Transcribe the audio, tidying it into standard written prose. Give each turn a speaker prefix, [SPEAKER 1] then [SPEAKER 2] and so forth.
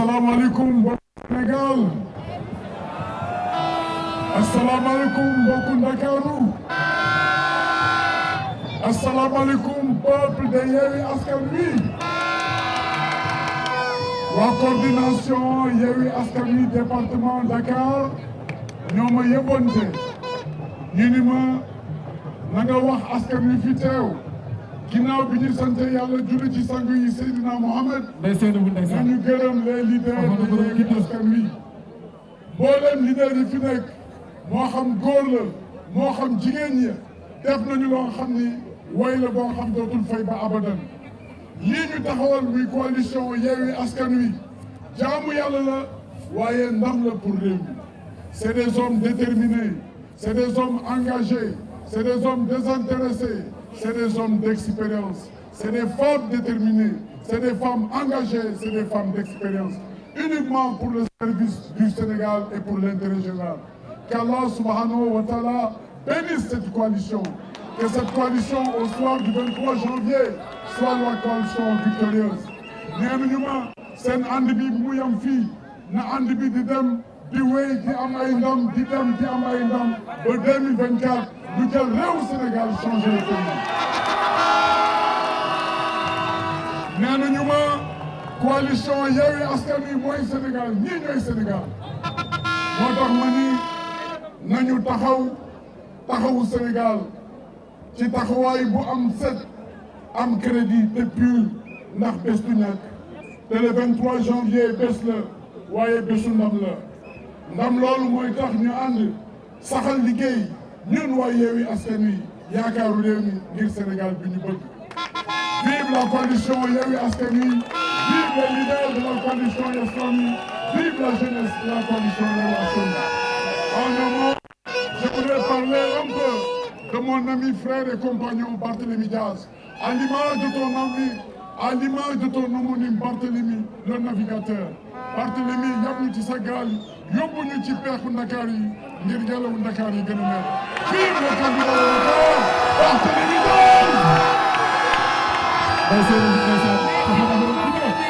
[SPEAKER 1] asalaamaaleykum mbokku Sénégal asalaamaaleykum mbokku Ndakaaru asalaamaaleykum peuple de Yewwi Askan Wi waa coordination Yewwi Askan Wi département Dakar ñoo ma yëbonte ñu ni ma na nga wax askan wi fi teew ginnaaw bi ñu sant yàlla julli ci sang yi Seydina Mohamed nañu gërëm les leaders de Yewwi Askan Wi mboolem leader yi fi nekk moo xam góor la moo xam jigéen ñi def nañu loo xam ni way la boo xam dootul fay ba abadan lii ñu taxawal muy coalition Yewwi Askan Wi jaamu yàlla la waaye ndam la pour réew mi c'est des hommes déterminés c'est des hommes engagés c'est des hommes désintéressés c'est des hommes d'expérience c'est des femmes déterminées c'est des femmes engagées c'est des femmes d'expérience uniquement pour le service du Sénégal et pour l'intérêt général qu'Allah subhanahu wa ta'ala bénisse cette coalition que cette coalition au soir du 23 janvier soit la coalition victorieuse nee nañu ma seen ànd bi bu mu yam fii na ànd bi di dem di wéy di am ay ndam di dem di am ay ndam ba 2024 ñu jël réew Sénégal changer le pays nee nañu ma coalition Yewwi Askan Wi mooy Sénégal ñii ñooy Sénégal moo tax ma ni nañu taxawu Sénégal ci taxawaay bu am set am crédit te pur ndax bés du ñàkk te le 23 janvier bés la waaye bésu ndam la ndam loolu mooy tax ñu ànd saxal liggéey ñun waa Yewwi Askan Wi yaakaaru réew mi ngir Sénégal bi ñu bëgg. Vive la coalition Yewwi Askan Wi, vive les leaders de la coalition Askan Wi, vive la jeunesse de la coalition Yewwi Askan Wi. En un mot, je voudrais parler un peu de mon ami, frère et compagnon Barthélémy Diaz, à l'image de ton ami, à l'image de ton homonyme Barthélémy, le navigateur. Barthélémy yab ñu ci sa gaal yóbbu ñu ci peexu Ndakaar yi ngir ngelawu Ndakaar yi gën a neex. Vive le candidat de Dakar, Barthélémy Diaz.